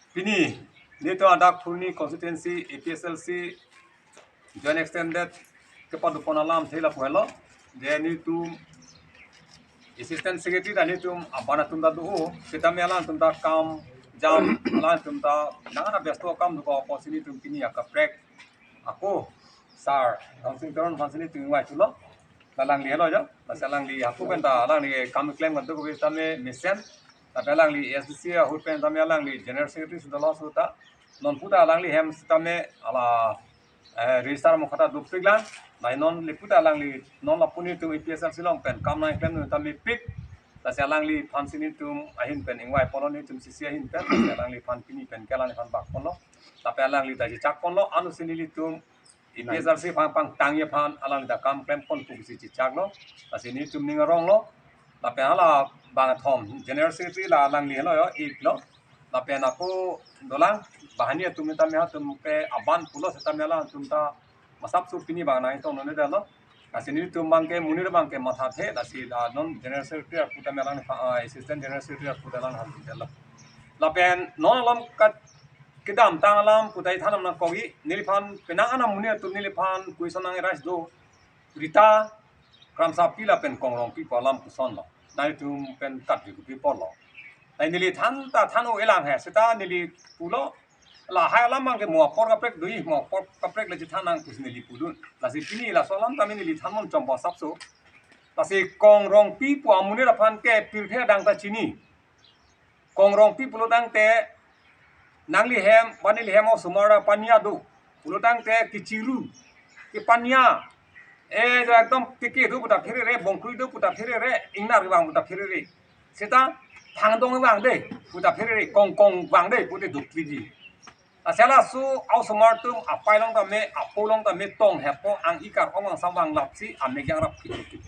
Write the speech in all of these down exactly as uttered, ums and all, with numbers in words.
Pini, nelitum adak Phuloni constituency A P H L C Joint Extended kepadopon alamthe lapu helo. Je nelitum Assistant Secretary ta nelitum aban atum ta do, sitame alangtum ta kam jam, alangtum ta nang ana besto akam do ko apotsi nelitum pini akaprek ako Sar Dangsing Teron aphansi nelitum ingvai thulo. Alangli helo jo. Lasi alangli ako pen ta alangli kam klem kan do ko sitame mesen. Tapi alangli A S D C ahut pen tame alangli General Secretary sudah lo sudah. Non pu ta alangli hem sitame hala eh, register mo khata dopik lang. Nai non lapu ta alangli non lapu nelitum A P H L C along pen kam nangklem tame pik. Lasi alangliphansi nelitum ahin pen ingvai ponlo, nelitum C C ahin pen. Lasi alangliphan pini pen ke alangliphan bak ponlo. Tapi alangli ta chechak ponlo, anutsi nelitum A P H L C aphan pangtangji aphan alangli ta kam klem pon pusi chechaklo. Lasi nelitum ning aronglo. Lapen hala bangthom General Secretary la alangli helo jo, ik lo. Lapen ako dolang, banghini atum tame atum ke aban pulo sitame alangtum ta masap su pini bang nangtong nonedetlo. Lasi nelitum abang ke monit abang ke mathathe, lasi la non General Secretary pu tame alang, ah, Assistant General Secretary pu ta alang han detlo. Lapen non alam kat kedamtang alam pu ta ithan nangkokji, neliphan penang ana monit atum neliphan question nang-arise do. Rita Kramsapi lapen Kong Rongpi pu alam koson lo. Nelitum pen katjukupi apotlo. Nai neli than ta than-o-elang he, seta neli pulo, lahai alam abang ke mo apor kaprek do, mo apor kaprek le chethan nang pusi neli pudun. Lasi pini laso alam tame neli than mon chompo asapso. Lasi Kong Rongpi pu amonit aphan ke pirthe adang ta chini. Kong Rongpi pulo tangte nangli hem, ba neli hem osomar pania do pulo tangte kechiru, kepania, eh, jo ekdom teke do pu ta pherere, bongkrui do pu ta pherere, ingnar vang pu ta pherere. Seta Phangdong vang de pu ta pherere, Kong Kong vang de pute dukri ji. Lasi laso osomar atum apai along tame, apo along tame tong hepo ang ikar ong angsam vang lapsi amek yang rap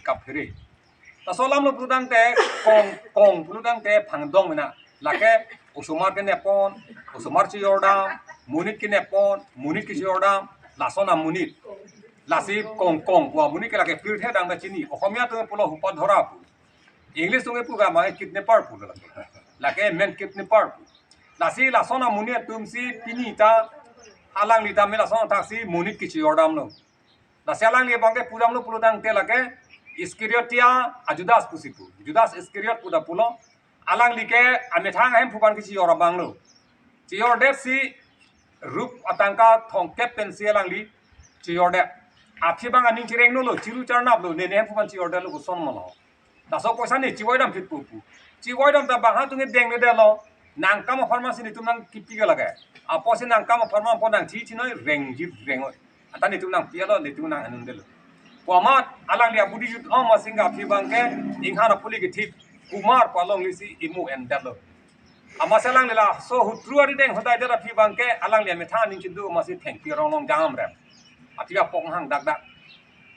kap phere. Laso alam lo pulo tangte Kong Kong pulo tangte Phangdong mena. Lake osomar kenepon, osomar chejordam, monit kenepon, monit kechejordam, lason amonit. Lasi Kong Kong pu amonit ke lake pirthe adang ta chini. Ohomia atum pulo hupa dhora pu. English atum pu ga ma kidnapper pu lake. Lake men kidnapper pu. Lasi lason amonit atumsi pini ta alangli tame lason athaksi monit kechejordamlo. Lasi alangli abang ke pudamlo pulo tangte lake Iskariotia a Judas pusi pu. Judas Iskariot pu ta pulo. Alangli ke amethang ahemphu aphan kechejor abang lo. Chejordetsi rup atangka thomkep pensi alangli chejordet. Aphi abang aning chereng nolo, chiru charnap lo, nene ahemphu aphan chejordetlo koson ma lo. Laso poisa ne chivoi dam phit pu pu. Chivoi dam ta bang ha tunge dengledetlo. Nangkam apharman si netum nangkipi ke lake. Apotsi nangkam apharman apot nangthi chinoi reng jit reng oi. Anta netum nangpi-etlo, netum nang-anundetlo. Pu amat alangli abudi jut om asing aphi abang ke inghan apuli kethip Kumar pu alonglisi imu endetlo. Amatsi alangli laso hutru arideng hodai det aphi abang ke alangli amethang aning chidu amatsi thengpi arong along jangam rem. Aphi apok hang dakdak.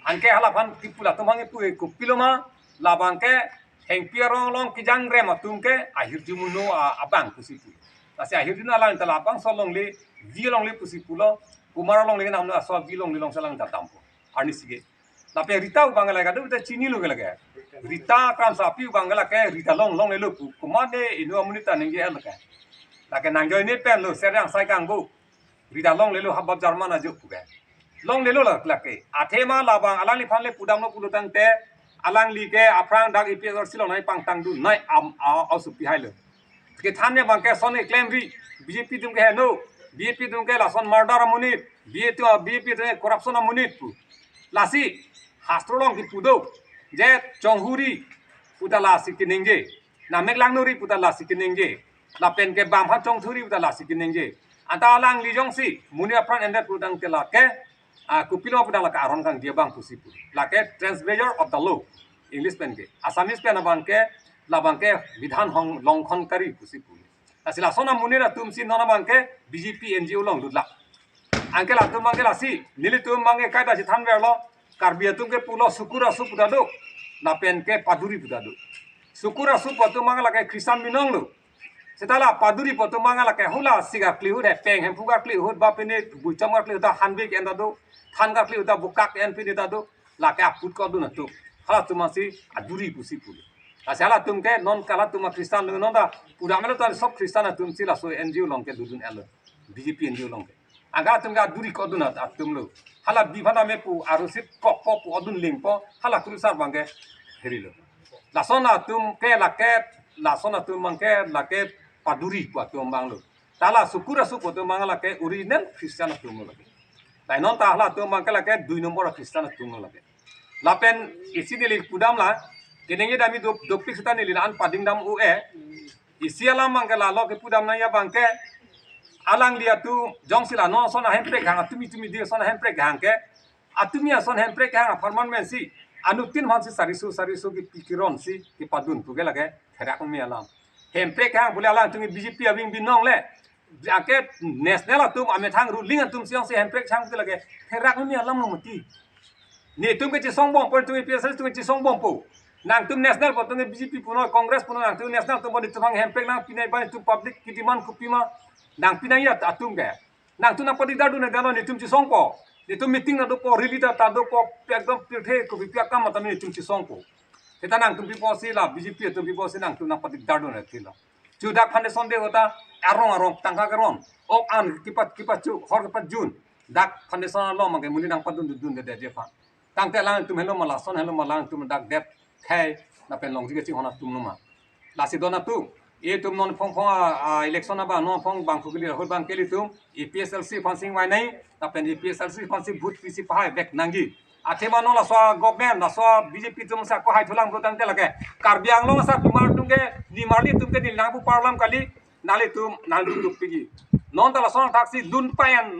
Anke hala aphan kipu latum hang ipu kopilo ma, labang ke thengpi arong along kejang rem atum ke ahirjume no a-, abang pusi pu. Lasi ahirjume alangli ta labangso alongle, V alongle pusi pulo, Kumar alongle namno aso V alongle alongsi alang ta dampo. Arnisi ke. Lapen Rita abang lake kadokave ta chinilo ke lake. Rita Kramsapi abang lake Rita Long, longlelo pu. Kumar ne inut amonit ta ningje lake. Lake nangjoine pen lo, Serang Saikang bo. Rita longlelo, habab German ajo pu ke. Longlelo la, lake. Athema labang alangliphan le pudamlo pulo tangte, alangli ke aphrang dak A P H L C along nai pangtangdun, nai am, a, a, supi hailo. Kethan ne abang ke son keklemri, B J P atum ke heno, B J P atum ke lason murder amonit, B J P atum, B J P atum ke corruption amonit pu. Lasi, hastro along kipu do, je chonghuri pu ta lasi keningje, namek langnuri pu ta lasi keningje, lapen ke bang aphan chongthuri pu ta lasi keningje. Anta alangli jongsi monit apran endet pu tangte lake, ah, kopilo pu tang lake aron kangdi abang pusi pu. Lake transgressor of the law. English pen ke. Assamese pen abang ke, labang ke bidhan hong longkhon kari pusi pu. Lasi lason amonit atumsi non abang ke B J P N G O along lutla. Anke latum abang ke lasi, nelitum abang ke kaita si thanverlo, Karbi atum ke pulo Sukur Asu pu ta do, lapen ke Paduri pu ta do. Sukur Asu pu atum abang lake Christian binong lo. Seta la Paduri pu atum abang lake hula sik akli ahut, hepeng hemphu akli ahut, ba pine buichom akli ahut ta hanbe ke-en ta do, than akli ahut ta bukak en pine ta do, lake aput ko do na tu. Halatum amatsi Aduri pusi pu. Lasi halatum ke non ke halatum a Christian lo, non ta pura melo ta sob Christian atum si laso N G O along ke dodun-etlo, B J P N G O along ke. Anke atum ke aduri ko-dun at-, atum lo. Hala biphan ame pu arusit kokpo pu odun lingpo, hala kurusar abang ke herilo. Lason atum ke lake, lason atum abang ke lake paduri pu atum abang lo. Ta la sukur asuk pu atum abang lake original Christian atum lo lake. Lapen non ta halatum abang ke lake dui nombor Christian atum lo lake. Lapen isi neli pudam la, keningje dami dop, dopik seta neli la-an pading dam u-e. Isi alam abang ke lalo kepudam nangji abang ke, alangli atum jongsi la non ason ahemprek hang, atumi tumi di ason ahemprek hang ke, atumi ason hemprek hang apharman men si, anuttin aphan si sariso sariso kepi keron si kepadun pu ke lake therak me alam. Hemprek hang pule alangtum ke B J P abing binong le, anke national atum amethang ruling atum si jongsi hemprek hang pu ke lake therak me alam lo mati. Netum ke chesong bompo, netum A P H L C atum ke chesong bompo. Nangtum national pu atum ke B J P punon, Congress punon, nangtum national atum pu netum hang hemprek nangpi nangji abang netum public kedemand kopima nangpi nangji atum ke. Nangtum nangpadikdar dun-e, dalo netum chesongpo. Netum meeting nang dopo, rally ta ta dopo, ekdom pirthe kopi pi akam matami netum chesongpo. Seta nangtum pipo si la B J P atum pipo si nangtum nangpadikdar dun-e thilo. Chudak foundation day ahut ta arong arong tangka keron, ok an kepat kepat chu, hor kepat jun. Dak foundation along abang ke monit nangpadun dun dunde de jepha. Tangte alangtum helo ma lason helo ma alangtum dak det khei lapen longji kachinghon atum lo ma. Lasi don atum, itum non phong phong a, a, election abang non phong bang phukli ahut abang ke ilitum A P H L C aphan si ingvai nangji, lapen A P H L C aphan si vote pisi pahai vek nangji. Athema non laso government, laso B J P atum sa ko hai thulang bro tangte lake Karbi Anglong asar tumar atum ke, nimarli atum ke neli nangpu parlam kali, nanglitum nangduk duk piji. Non ta lason thaksi lun payan